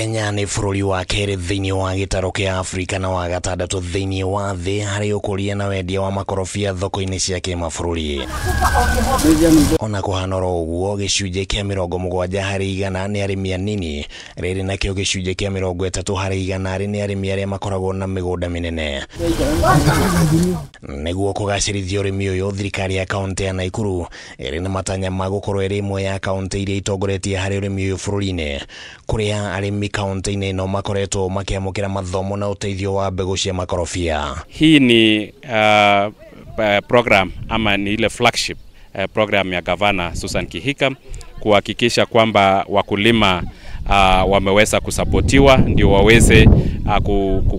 Kenya nĩ bũrũri wa kerĩ thĩinĩ wa gĩtarũ kĩa Afrika na wa gatandatũ thĩinĩ wa thĩ harĩ ũkũria na wendia wa makorobia thoko-inĩ cia kĩmabũrũri. Ona kũhana oro ũguo, gĩcunjĩ kĩa 70% nĩ arĩmi anini, rĩrĩ nakĩo gĩcunjĩ kĩa 30% nĩ arĩmi arĩa makoragwo na mĩgũnda mĩnene. Nĩguo kũgacĩrithia ũrĩmi ũyũ, thirikari ya kaũntĩ ya Nakuru ĩrĩ na matanya ma gũkorwo ĩrĩ ĩmwe ya kaũntĩ iria itongoretie harĩ ũrĩmi ũyũ bũrũri-inĩ, kũrĩa arĩmi kaũntĩ-inĩ ĩno makoretwo makĩamũkĩra mathomo na ũteithio wa mbegũ cia makorobia. Hii ni program ama ni ile flagship program ya Gavana Susan Kihika kuhakikisha kwamba wakulima wameweza kusapotiwa ndio waweze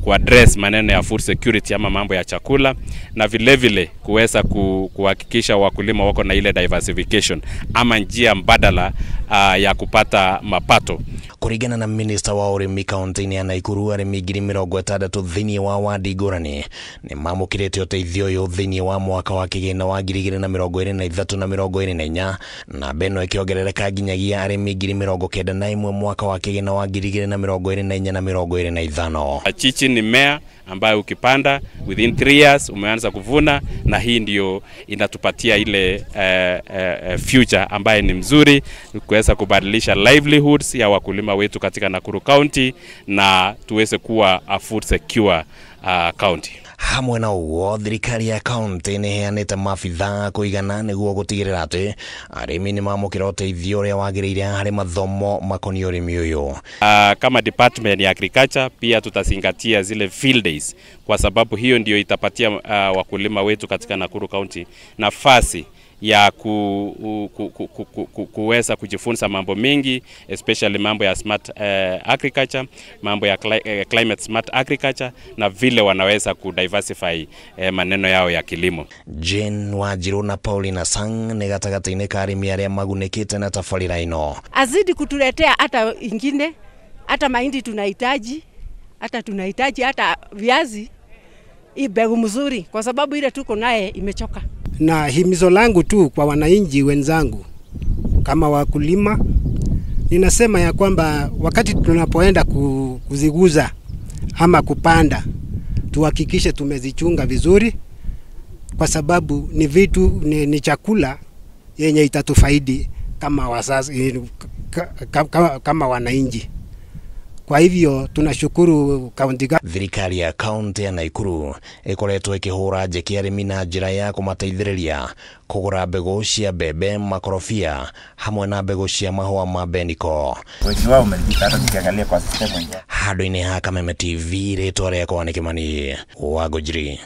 kuaddress maneno ya food security ama mambo ya chakula, na vile vile kuweza kuhakikisha wakulima wako na ile diversification ama njia mbadala ya kupata mapato. Kũringana na minista wa ũrĩmi kaũntĩ-inĩ ya Nakuru, arĩmi 60,000 thĩinĩ wa wadi ngũrani nĩ mamũkĩrĩte ũteithio ũyũ thĩinĩ wa mwaka wa kĩgĩna wa 2023 na 24, na ĩno ĩkĩongerereka nginyagia arĩmi 91,000 mwaka wa kĩgĩna wa 2024 na 2025. Chichi ni mmea ambayo ukipanda within 3 years umeanza kuvuna, na hii ndio inatupatia ile future ambaye ni mzuri kuweza kubadilisha livelihoods ya wakulima wetu katika Nakuru County na tuweze kuwa a food secure county. Hamwe na ũguo, thirikari ya kaũntĩ nĩ ĩheanĩte maabithaa kũigana nĩguo gũtigĩrĩra atĩ arĩmi nĩ mamũkĩra ũteithio ũrĩa wagĩrĩire harĩ mathomo makoniĩ ũrĩmi ũyũ. Kama department ya agriculture pia tutazingatia zile field days, kwa sababu hiyo ndio itapatia wakulima wetu katika Nakuru County nafasi ya kuweza kujifunza mambo mengi, especially mambo ya smart agriculture, mambo ya climate smart agriculture, na vile wanaweza kudiversify maneno yao ya kilimo. Jane Wanjiru na Paulina Sang nĩ gatagatĩ-inĩ ka arĩmi arĩa magunĩkĩte na tabarĩra ĩno. Azidi kutuletea hata ingine, hata mahindi tunahitaji, hata tunahitaji hata viazi, hii mbegu mzuri kwa sababu ile tuko naye imechoka. Na himizo langu tu kwa wananchi wenzangu kama wakulima, ninasema ya kwamba wakati tunapoenda kuziguza ama kupanda, tuhakikishe tumezichunga vizuri, kwa sababu ni vitu ni chakula yenye itatufaidi kama wazazi, kama wananchi. Kwa hivyo tunashukuru kaunti. Thirikari ya kaunti ya Nakuru ĩkoretwo ĩkĩhũra njeki arĩmi na njĩra ya kũmateithĩrĩria kũgũra mbegũ cia mbembe, makorobia hamwe na mbegũ cia mahũa ma beniko. Wengi wao umelipita hata nikiangalia kwa system yenyewe. Handũ-inĩ ha Kameme TV, rĩtwa rĩakwa nĩ Kĩmani wa Ngũnjiri.